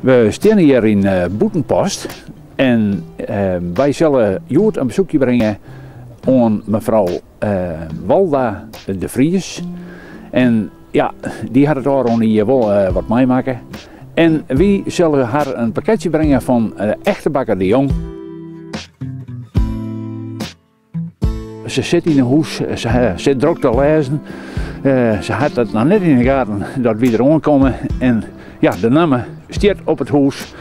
We steane hjir yn Bûtenpost en wy sille hjoed in besoekje bringe oan mefrou Walda de Vries. En ja, dy hat it ôfrûne jier wol wat meimakke. En wy sille har in pakketsje bringe fan Echte Bakker de Jong. Se sit yn 'e hûs, se sit drok te lêzen. Se hat it noch net yn 'e gaten dat wy der oankomme. En ja, de namme stiet op it hûs.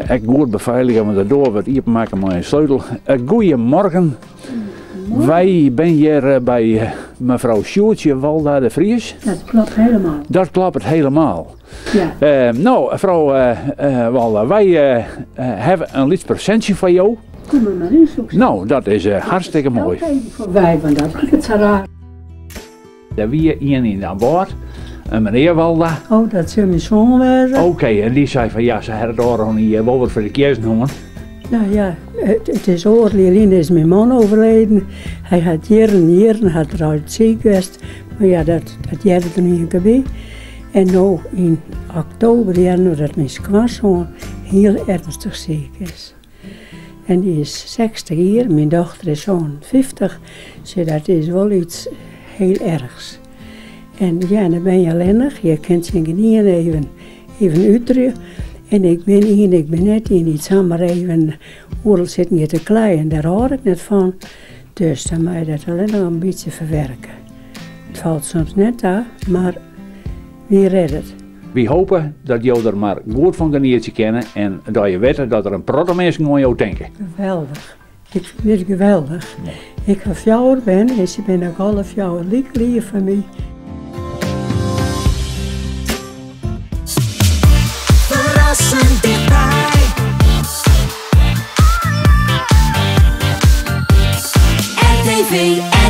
Ek goed befeilige, want de doar wurdt iepenmakke mei in sleutel. Goeiemorgen. Wy binne hjir by mefrou Sjoerdje Walda de Vries. Dat klopt helemaal. Dat klopt helemaal. Ja. No, frou Walda, wy hawwe in lyts presintsje foar jo. Kom der mar yn, soe ik sizze. No, dat is hartstikke moai. Help even foarby, want dat liket sa raar. Der wie ien yn Damwâld, in menear Walda. Oh, dat sil myn soan wêze. Oké, en dy sei fan ja, se hat it ôfrûne jier wol wat foar de kjessen hân. No ja, it is oardel jier lyn is myn man overleden. Hy hat jierren, jierren hat er al siik west, mar ja, dat hearde der ien kear by. En no yn oktober hearden we dat myn skoansoan hiel ernstig siik is. En dy is 60 jier, myn dochter is 57, so dat is wol iets hiel erchs. En ja, dan bin je allinnich, je kin tsjin gjinien even, even uterje. En ik bin ien, ik bin net ien dy't samar even oeral sitten giet te kleien, dêr hâld ik net fan. Dus dan moat je dat allinnich in bytsje ferwerke. It falt soms net ta, mar wy rêde it. Wy hope dat jo der mar goed fan genietsje kinne en dat je witte dat der in protte minsken oan jo tinke. Geweldich. Ik fyn dit geweldich. Ik ha fjouwer bern en se binne ek alle fjouwer like leaf foar my. Ferrassend tichtby. RTV.